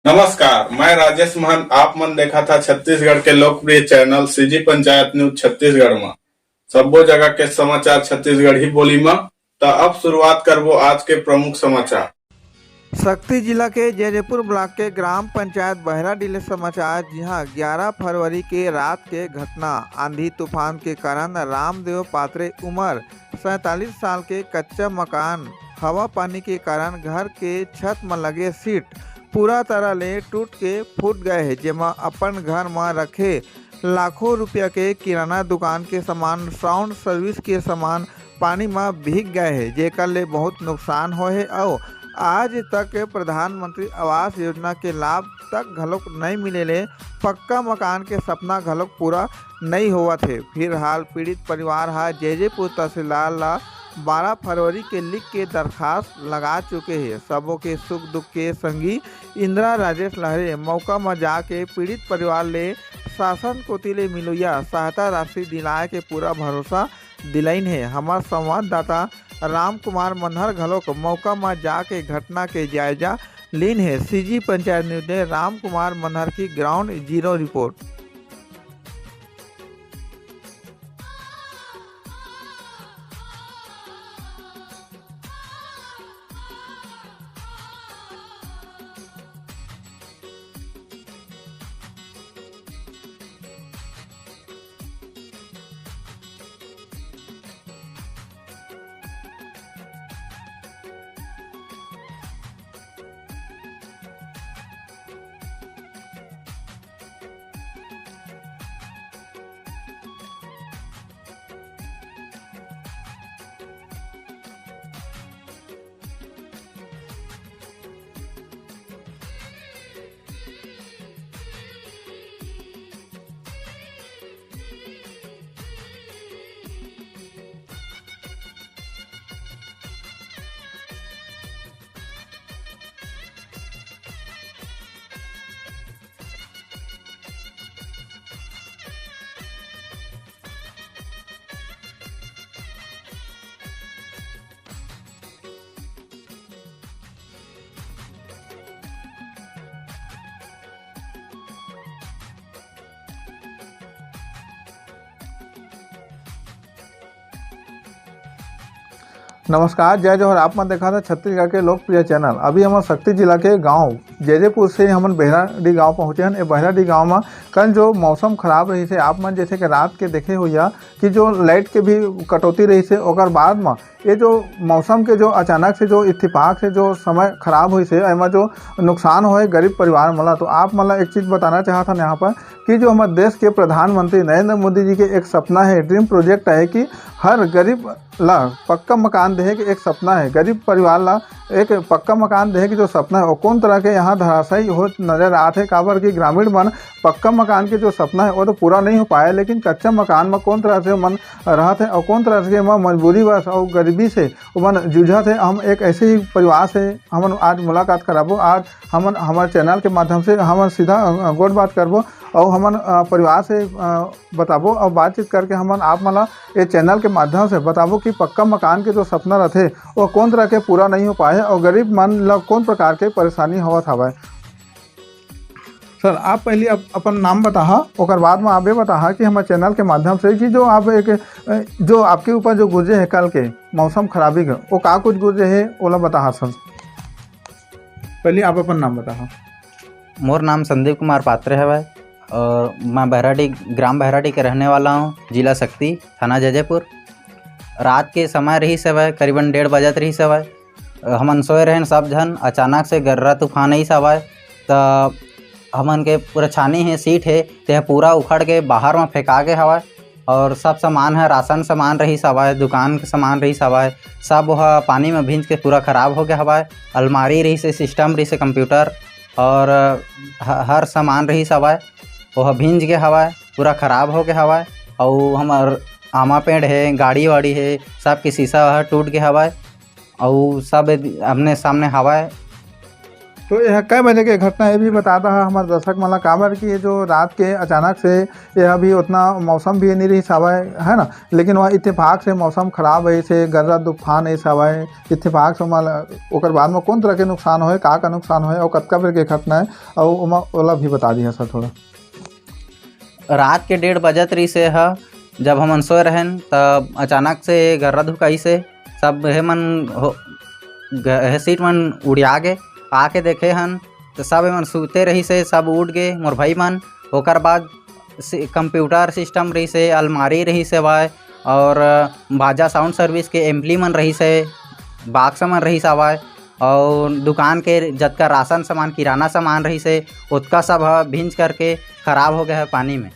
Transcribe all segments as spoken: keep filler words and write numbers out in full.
नमस्कार, मैं राजेश महंत। आप मन देखत हा छत्तीसगढ़ के लोकप्रिय channel CG panchayat news Chhattisgarh मा। सब्बो जगह के समाचार छत्तीसगढ़ी बोली मा। त अब शुरुआत करबो आज के प्रमुख समाचार। सक्ती जिला के जैजेपुर ब्लॉक के ग्राम पंचायत बहराडीह ले समाचार, जिहां ग्यारह फरवरी के रात के घटना, आंधी तूफान के कारण रामदेव पात्रे उमर सैंतालीस साल के कच्चा मकान, हवा पानी के कारण घर के छत म लगे सीट पूरा तरह ले टूट के फूट गए हे, जेमा अपन घर म रखे लाखों रुपया के किराना दुकान के सामान, साउंड सर्विस के सामान पानी म भीग गए हे, जेकर ले बहुत नुकसान होए हे। अउ आज तक प्रधानमंत्री आवास योजना के लाभ तक घलोक नइ मिले ले पक्का मकान के सपना घलोक पूरा नइ होवत हे। फिलहाल पीड़ित परिवार ह जैजेपुर तहसीलदार ला बारह फरवरी के लिख के दरखास्त लगा चुके हे। सबो के सुख दुख के संगी इंदिरा राजेश लहरे मौका म जाके पीड़ित परिवार ले शासन कोति ले मिलोइया सहायता राशि दिलाए के पूरा भरोसा दिलाइन हे। हमर संवाददाता राम कुमार मनहर घलोक मौका म जाके घटना के जायजा लीन हे। सीजी पंचायत न्यूज ले राम कुमार मनहर की ग्राउंड जीरो रिपोर्ट। नमस्कार, जय जोहार। आप मन देखत हा छत्तीसगढ़ के लोकप्रिय चैनल। अभी हमन सक्ती जिला के गांव जैजेपुर से हमन बहराडीह गांव पहुंचे हन। ए बहराडीह गांव म कल जो मौसम खराब रहिस हे, आप मन जैसे कि रात के देखे होइया कि जो लाइट के भी कटौती रहिस हे, ओकर बाद म ये जो मौसम के जो अचानक से जो इत्तेफाक से जो समय खराब होइस हे, एमा जो नुकसान होए गरीब परिवार मन ला, तो आप मन ला एक चीज बताना चाहत हन यहाँ पर कि जो हमर देश के प्रधानमंत्री नरेंद्र मोदी जी के एक सपना हे, ड्रीम प्रोजेक्ट हे कि हर गरीब ला पक्का मकान देहे के एक सपना हे, गरीब परिवार ला एक पक्का मकान देहे के जो सपना हे, वो कोन तरह के यहाँ धराशायी होत नजर आत हे, काबर कि ग्रामीण मन पक्का मकान के जो सपना हे, वो तो पूरा नहीं हो पाए, लेकिन कच्चा मकान म कोन तरह से मन रहत हे और कोन तरह से म मजबूरी बस और गरीबी से ओमन जूझत हे। हम एक ऐसे ही परिवार से हमन आज मुलाकात कराबो। आज हमन हमर चैनल के माध्यम से हमन सीधा, अ, गोठ बात करबो और हमन, अ, परिवार से, अ, बताबो और बातचीत करके हमन आप मन ला ये चैनल के माध्यम से बताबो कि पक्का मकान के जो सपना रथे, वो कोन तरह के पूरा नहीं हो पाए और गरीब मन ला कोन प्रकार के परेशानी होवत हवय। सर, आप पहली अप-, अपन नाम बताहा, ओकर बाद में आप ये बताहा कि हमर चैनल के माध्यम से कि जो आप एक, अ, जो आपके ऊपर जो गुजरे हे कल के मौसम खराबी के, वो का कुछ गुजरे हे, ओला बताहा सर। पहली आप अपन नाम बताहा। मोर नाम संदीप कुमार पात्रे हवय और मैं बहराडी, ग्राम बहराडी के रहने वाला हूँ, जिला सक्ती, थाना जैजेपुर। रात के समय रहिस हवय, करीबन डेढ़ बजत रहिस हवय। हमन सोए रहेन सब झन, अचानक से गर्रा तूफान अइस आवय, त हमन के पूरा छानी हे, सीट हे, तेह पूरा उखड़ के बाहर म फेंका गे हवय। और सब सामान ह, राशन सामान रहिस हवय, दुकान के सामान रहिस हवय, सब ओह पानी म भींज के पूरा खराब हो गे हवय। अलमारी रहिस हे, सिस्टम रहिस हे, कंप्यूटर, और ह-, हर सामान रहिस हवय, ओह भींज गे हवय, पूरा खराब हो गे हवय। अउ हमर आमा पेड़ हे, गाड़ी वाड़ी हे, सब के शीशा ह टूट गे हवय। अउ सब आमने सामने हवय। तो यह कै बजे के घटना, ये भी बता दहा हमर दर्शक मन ला, काबर कि ये जो रात के अचानक से, यह भी उतना मौसम भी नहीं रहिस हवय, है ना, लेकिन वह इत्तेफाक से मौसम खराब है, से गर्रा तूफान ऐसा हवय, इत्तेफाक से ओमा ल-, ओकर बाद में कौन तरह के नुकसान होए, का का नुकसान होए और कतका बेर के घटना है, और ओमा ओला भी बता दिया सर थोड़ा। रात के डेढ़ बजत रहिस हे ह, जब हमन सोए रहेन, तब अचानक से गर्रा धुकाई से सब हे मन हो, ग-, हे सीट मन उड़िया गे। आके देखे हन, तो सब एमन सुते रहिस हे, सब उठ गे, मोर भाई मन। ओकर बाद सि-, कंप्यूटर सिस्टम रहिस हे, अलमारी रहिस हे भाई, और बाजा साउंड सर्विस के एम्पली मन रहिस हे, बाक्स मन रहिस हवय, और दुकान के जतका राशन सामान, किराना सामान रहिस हे, ओतका सब ह भींज करके खराब हो गया है पानी में।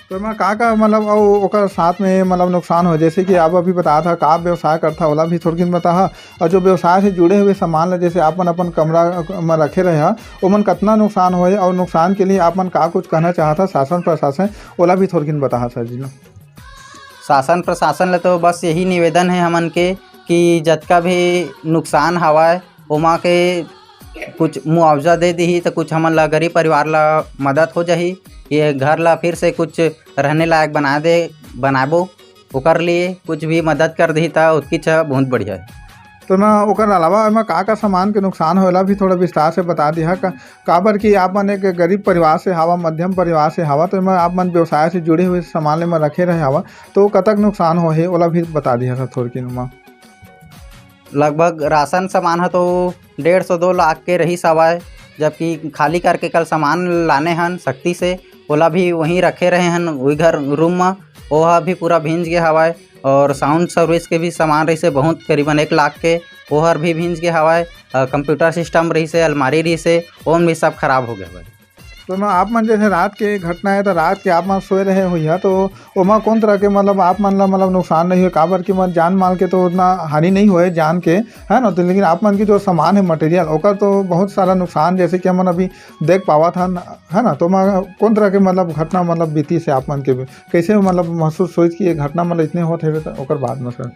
तो एमा का का मतलब अउ ओकर साथ में मतलब नुकसान हो, जैसे कि आप अभी बतात हा का आप व्यवसाय करथा ओला भी थोड़किन बताहा, और जो व्यवसाय से जुड़े हुए सामान ला जैसे आप मन अपन कमरा में रखे रहे हा, ओमन कतना नुकसान होए और नुकसान के लिए आप मन का कुछ कहना चाहत हा शासन प्रशासन, ओला भी थोड़किन बताहा सर जी ला। शासन प्रशासन ले तो बस यही निवेदन है हमन के कि जतका भी नुकसान हवय ओमा के कुछ मुआवजा दे दिही, तो कुछ हमन ला, गरीब परिवार ला मदद हो जाही। ये घर ला फिर से कुछ रहने लायक बना दे, बनाबो, ओकर लिए कुछ भी मदद कर दिही, तो ओतकीच बहुत बढ़िया है। तो ना, ओकर अलावा एमा का का सामान के नुकसान होय, ओला भी थोड़ा विस्तार से बता दिहा। का, काबर कि आप मन एक गरीब परिवार से हावा, मध्यम परिवार से हावा, तो एमा आप मन व्यवसाय से जुड़े हुए सामान ले मन रखे रहे हावा, तो कतक नुकसान होहे, ओला भी बता दिहा सर थोड़किन ओमा। लगभग राशन सामान ह तो डेढ़ सौ दो लाख के रहिस हवय, जबकि खाली करके कल सामान लाने हन सक्ती से, ओला भी वहीं रखे रहे हन, वही घर रूम म, ओह भी पूरा भींज गे हवय। और साउंड सर्विस के भी सामान रहिसे बहुत, करीबन एक लाख के, ओहर भी भींज गे हवय। अ, कंप्यूटर सिस्टम रहिसे, अलमारी रहिसे, ओन भी सब खराब हो गे हवय। तो ना, आप मन जैसे रात के घटना है, तो रात के आप मन सोए रहे हुई है, तो ओमा कौन तरह के मतलब आप मन ला मतलब नुकसान नहीं हुए, काबर कि मन जान माल के तो उतना हानि नहीं हुए जान के, है ना। तो लेकिन आप मन के जो सामान है, मटेरियल, ओकर तो बहुत सारा नुकसान, जैसे कि हमन अभी देख पावत हन, है ना। तो ओमा कौन तरह के मतलब घटना मतलब बीती से आप मन के, कैसे मतलब महसूस होइस कि ये घटना मतलब इतने होत हवे, तो ओकर बाद में सर?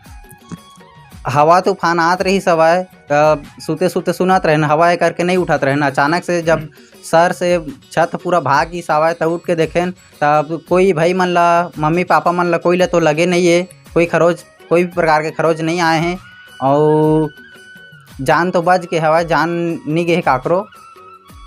हवा तूफान आत रहिस हवय, त सुते सुते सुनत रहेन, हवा ए करके नहीं उठत रहेन। अचानक से जब सर से छत पूरा भाग गिस हवय, त उठ के देखेन, तब कोई भाई मन ला, मम्मी पापा मन ला, कोई ला तो लगे नहीं है, कोई खरोच, कोई भी प्रकार के खरोच नहीं आए हैं। और जान तो बच के हवय, जान नहीं गे हे काकरो,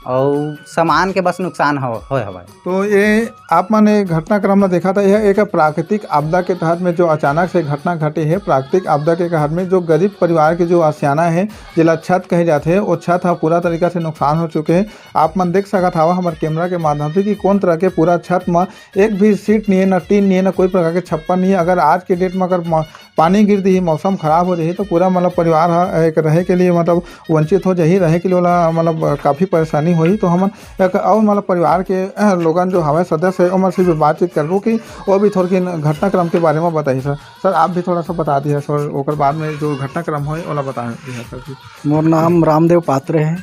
और सामान के बस नुकसान हो, होए हवय। तो ये आप मन ये घटनाक्रम ला देखा था, यह एक प्राकृतिक आपदा के तहत में जो अचानक से घटना घटे है, प्राकृतिक आपदा के तहत में जो गरीब परिवार के जो आशियाना है, जेला छत कहे जाथे, वो छत ह पूरा तरीका से नुकसान हो चुके हैं। आप मन देख सकत हवा हमर कैमरा के माध्यम से कि कौन तरह के पूरा छत म एक भी सीट नहीं है, ना टीन नहीं है, ना कोई प्रकार के छप्पर नहीं है। अगर आज के डेट में अगर म-, पानी गिर दिही, मौसम खराब हो जाही, तो पूरा मतलब परिवार ह एक रहे के लिए मतलब वंचित हो जाही, रहे के लिए ओला मतलब काफ़ी परेशानी होही। तो हमन एक और मतलब परिवार के, अ, लोगन जो हवय सदस्य है, ओमन से भी बातचीत करबो कि वो भी थोड़किन घटनाक्रम के बारे में बताही सर। सर, आप भी थोड़ा सा बता दिया सर, ओकर बाद में जो घटनाक्रम होय ओला बता दिया सर जी। मोर नाम रामदेव पात्रे है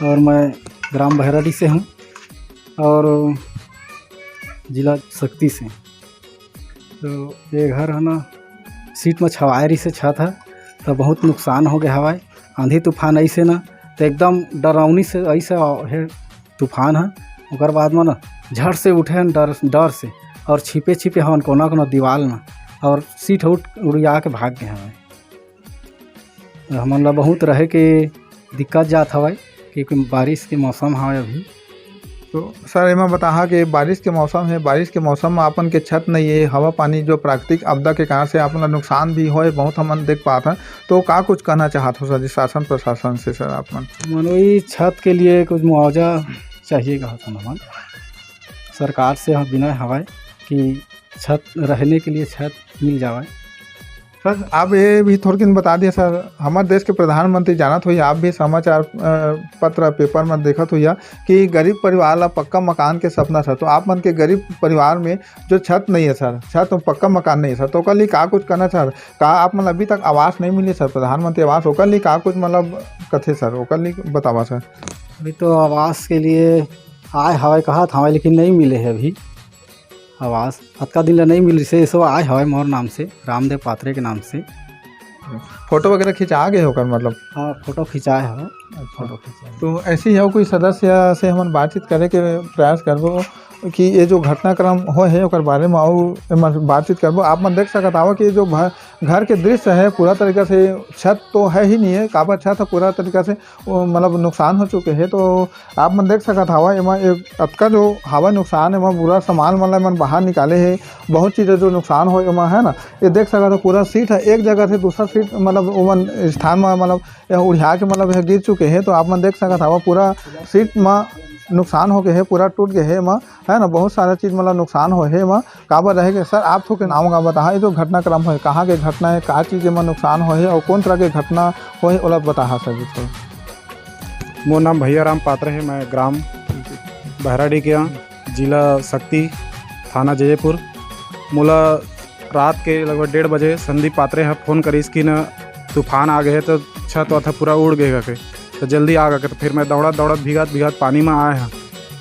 और मैं ग्राम भैराडी से हूँ और जिला सक्ती से। तो ये घर है ना, सीट में छवाए रही से छत है, तो बहुत नुकसान हो गया हवाए। आंधी तूफान ऐसे ना, तो एकदम डरावनी से ऐसे हे तूफान है। ओकर बाद में ना, झट से उठे हैं डर, डर से, और छिपे छिपे हवन कोना कोना दीवाल में, और सीट उठ उड़िया के भाग गए हवाए। हमन ला बहुत रहे के दिक्कत जात हवय, क्योंकि बारिश के मौसम हवय अभी। तो सर, एमा बताहा कि बारिश के मौसम है, बारिश के मौसम में आपन के छत नहीं है, हवा पानी जो प्राकृतिक आपदा के कारण से आपन ला नुकसान भी होए, बहुत हमन देख पात हन। तो का कुछ कहना चाहत हो सर जी, शासन प्रशासन से सर आप मन? मन वही छत के लिए कुछ मुआवजा चाहिए कहत हन हमन। सरकार से हम विनय हवय कि छत, रहने के लिए छत मिल जावय। सर, आप ये भी थोड़किन बता दिए सर, हमारे देश के प्रधानमंत्री जानत होई, आप भी समाचार, अ, पत्र पेपर में देखत होइया कि गरीब परिवार ला पक्का मकान के सपना सर, तो आप मन के गरीब परिवार में जो छत नहीं है सर, छत पक्का मकान नहीं है सर, तो ओकर लिए का कुछ करना सर? का आप मन अभी तक आवास नहीं मिले सर, प्रधानमंत्री आवास, ओकर लिए का कुछ मतलब कथे सर, ओकर लिए बतावा सर। अभी तो आवास के लिए आए हवय, कहत हवय, लेकिन नहीं मिले है अभी आवास। अतका दिन ले नहीं मिल रही से, एसो आए हवय मोर नाम से, रामदेव पात्रे के नाम से। फोटो वगैरह खिंचा गे हे ओकर, मतलब? हाँ, फोटो खिंचाए हवे। अच्छा। फोटो खिंचाए। तो ऐसे ही अउ कोई सदस्य से हमन बातचीत करे के प्रयास करबो कि ये जो घटनाक्रम होए हे ओकर बारे में अउ एमन बातचीत करबो। आप मन देख सकत हव कि ये जो भ-, घर के दृश्य है, पूरा तरीका से छत तो है ही नहीं है, काबर छत है पूरा तरीका से वो, मतलब, नुकसान हो चुके हे। तो आप मन देख सकत हव, एमा एक अतका जो हवा नुकसान, एमा पूरा सामान मन ला एमन बाहर निकाले हे, बहुत चीज जो नुकसान हो एमा, है ना। ये देख सकत हो, पूरा सीट है, एक जगह से दूसरा सीट, मतलब, ओमन स्थान में, मतलब, यह उड़िया के, मतलब, यह गिर चुके हे। तो आप मन देख सकत हव, पूरा सीट में नुकसान हो गए हे, पूरा टूट गए हे एमा, है ना। बहुत सारा चीज, मतलब, नुकसान हो हे एमा। काबर रहे के सर, आप थोके नाम का बताहा, ये जो घटनाक्रम होए, कहाँ के घटना है, का चीज एमा नुकसान होए हे और कौन तरह के घटना होए, ओला बताहा सर जी थोड़ा। मोर नाम भैया राम पात्रे हे, मैं ग्राम बहराडी के हूँ, जिला सक्ती, थाना जैजैपुर। मोला रात के लगभग डेढ़ बजे संदीप पात्रे ह फोन करिस कि न तूफान आ गए हे, तो छत वत ह पूरा उड़ गए हे कहिके, तो जल्दी आ गा के। तो फिर मैं दौड़त दौड़त, भीगत भीगत पानी में आए हूँ।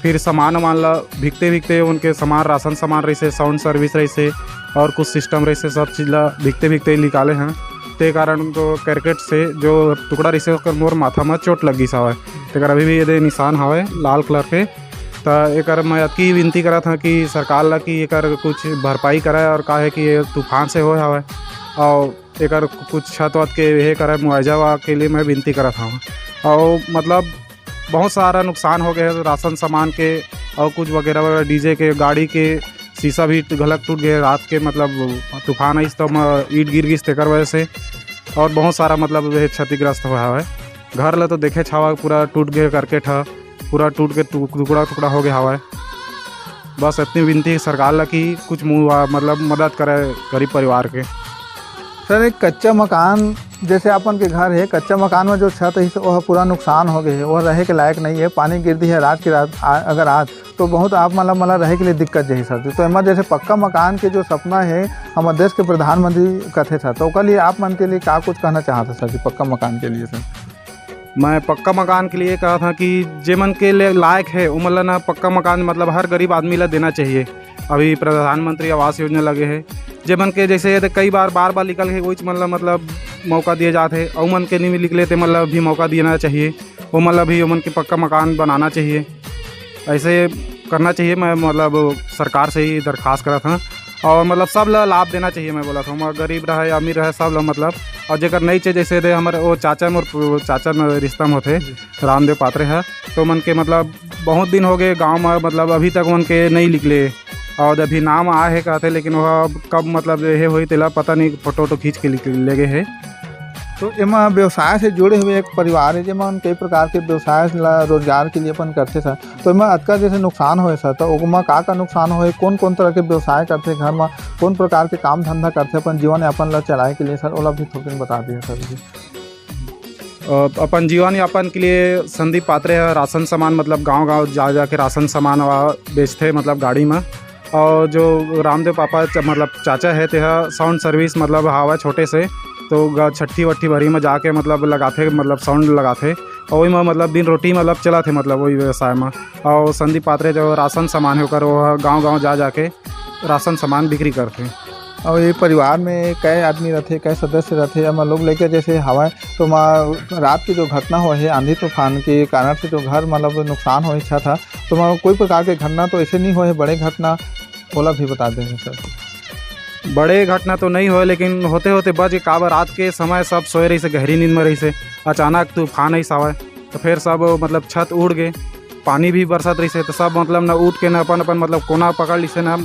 फिर सामान वामान ला भीगते भीगते, उनके सामान, राशन सामान रहिसे, साउंड सर्विस रहिसे और कुछ सिस्टम रहिसे, सब चीज ला भीगते भीगते निकाले हैं। ते कारण तो करकट से जो टुकड़ा रहिसे, ओकर मोर माथा में चोट लग गिस हवय। तेकर अभी भी ये दे निशान हवय लाल कलर के। त एकर मैं अतकी विनती करत हूँ कि सरकार ला कि एकर कुछ भरपाई करे, और का है कि ये तूफान से होय हवय और एकर कुछ छत वत के ये करे, मुआवजा वा के लिए मैं विनती करत हूँ। और मतलब बहुत सारा नुकसान हो गया है राशन सामान के, और कुछ वगैरह वगैरह, डीजे के, गाड़ी के शीशा भी घलक टूट गए रात के, मतलब तूफान आइस तो म-, ईंट गिर गिस तेकर वजह से, और बहुत सारा मतलब ये क्षतिग्रस्त हुआ है। घर ला तो देखे छावा पूरा टूट गए, करकेट ह पूरा टूट के टुक-, टुकड़ा टुकड़ा हो गया हवा है। बस इतनी विनती है सरकार ला कि कुछ मुआ-, मतलब मदद करे गरीब परिवार के। सर, एक कच्चा मकान, जैसे अपन के घर है, कच्चा मकान में जो छत है, वह पूरा नुकसान हो गए है, वह रहे के लायक नहीं है। पानी गिर दी है रात की रात, आ, अगर आज, तो बहुत आप मतलब, मतलब रहे के लिए दिक्कत जही सर जी। तो एमा जैसे पक्का मकान के जो सपना है, हमारे देश के प्रधानमंत्री कथे था, तो ओकर लिए आप मन के लिए क्या कुछ कहना चाहते सर जी, पक्का मकान के लिए सर? मैं पक्का मकान के लिए कहा था कि जे मन के लिए लायक है, उमन ला ना पक्का मकान, मतलब हर गरीब आदमी ला देना चाहिए। अभी प्रधानमंत्री आवास योजना लगे है, जे मन के जैसे ये कई बार, बार बार निकल के वही मन ला, मतलब मौका दिए जात है, और मन के नहीं निकले ते मन ला भी मौका देना चाहिए, वो मन ला भी उमन के पक्का मकान बनाना चाहिए। ऐसे करना चाहिए, मैं मतलब सरकार से ही दरखास्त करा था। और मतलब सब ला लाभ देना चाहिए, मैं बोला था, मैं गरीब रहे, अमीर रहे, सब ला मतलब। और जेकर नहीं चाहिए, जैसे दे हमारे वो चाचा, मोर वो चाचा में रिश्ता में होते, रामदेव पात्रे है, तो मन के मतलब बहुत दिन हो गए गांव में, मतलब अभी तक मन के नहीं निकले। और अभी नाम आए है कहते, लेकिन वह कब मतलब ये होई तेला पता नहीं, फोटो वोटो खींच के निकल-, ले गए है। तो एमा व्यवसाय से जुड़े हुए एक परिवार है, जेमा कई प्रकार के व्यवसाय ला रोजगार के लिए अपन करथे सर। तो एमा अतका जैसे नुकसान होए सर, तो ओमा का का नुकसान होए, कौन कौन तरह के व्यवसाय करथे घर में, कौन प्रकार के काम धंधा करथे अपन जीवन यापन ला चलाए के लिए सर, ओला भी थोकिन बता दिए सर जी। अ, अपन जीवन यापन के लिए संदीप पात्रे ह राशन सामान, मतलब गांव गांव जा जाके राशन सामान वा बेचथे, मतलब गाड़ी में। और जो रामदेव पापा च-, मतलब चाचा है, ते ह साउंड सर्विस, मतलब हावा छोटे से, तो ग-, छट्ठी वट्ठी भरी में जाके मतलब लगाथे, मतलब साउंड लगाथे, और वही में मतलब दिन रोटी मतलब चलाथे, मतलब वही व्यवसाय में। और संदीप पात्रे जो राशन सामान है ओकर, वो गांव गांव जा जाके राशन सामान बिक्री करथे। और ये परिवार में कै आदमी रथे, कै सदस्य रथे, एमा लोग लेके जैसे हवय, तो मा रात की जो घटना होए हे आंधी तूफान के कारण से जो घर मतलब नुकसान होए, छत ह, तो मा कोई प्रकार के घटना तो ऐसे नहीं होए, बड़े घटना, ओला भी बता देंगे सर। बड़े घटना तो नहीं होए, लेकिन होते होते बच के, काबर रात के समय सब सोए रहिसे, गहरी नींद में रहिसे, अचानक तूफान ऐसा आवे, तो फिर सब मतलब छत उड़ गए, पानी भी बरसत रहिसे, तो सब मतलब न उठ के न अपन अपन मतलब कोना पकड़ लिसे, न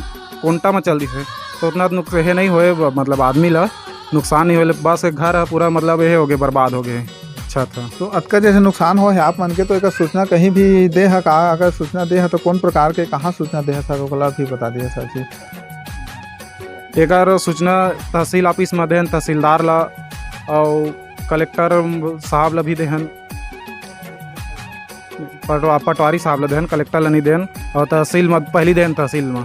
कोंटा में चल दिसे। तो उतना नुक-, ये नहीं होए, ब-, मतलब आदमी ला नुकसान नहीं होए, बस घर ह पूरा मतलब ये हो गए, बर्बाद हो गए छत ह। तो अतका जैसे नुकसान हो है आप मन के, तो एकर सूचना कहीं भी दे ह का? अगर सूचना दे ह तो कौन प्रकार के, कहाँ सूचना दे ह सर, ओकला भी बता दिए सर जी। एकर सूचना तहसील ऑफिस में देन, तहसीलदार ला, और कलेक्टर साहब ला भी देहन, पटवा-, पटवारी साहब ला देहन, कलेक्टर ला नहीं देहन, और तहसील में पहली देहन, तहसील में।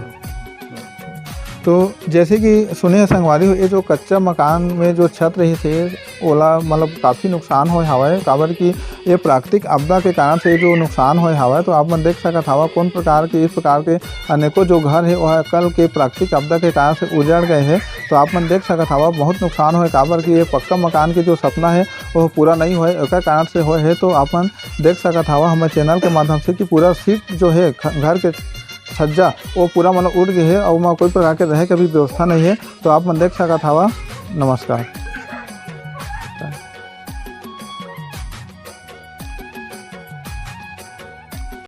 तो जैसे कि सुने हे संगवारी हो, ये जो कच्चा मकान में जो छत रहिस हे, ओला मतलब काफ़ी नुकसान होय हावय, काबर कि ये प्राकृतिक आपदा के कारण से जो नुकसान होय हावय। तो आप मन देख सकत हवा, कौन प्रकार के, इस प्रकार के अनेकों जो घर हे, वह कल के प्राकृतिक आपदा के कारण से उजड़ गए हे। तो आप मन देख सकत हवा, बहुत नुकसान होय, काबर कि ये पक्का मकान के जो सपना हे, वो पूरा नहीं होय, एकर कारण से होय हे। तो आप मन देख सकत हवा हमारे चैनल के माध्यम से कि पूरा सीट जो हे, ख-, घर के छज्जा, वो पूरा मतलब उड़ गए हे और वहाँ कोई प्रकार के रहे के भी व्यवस्था नहीं है। तो आप मन देख सकत हवा। नमस्कार।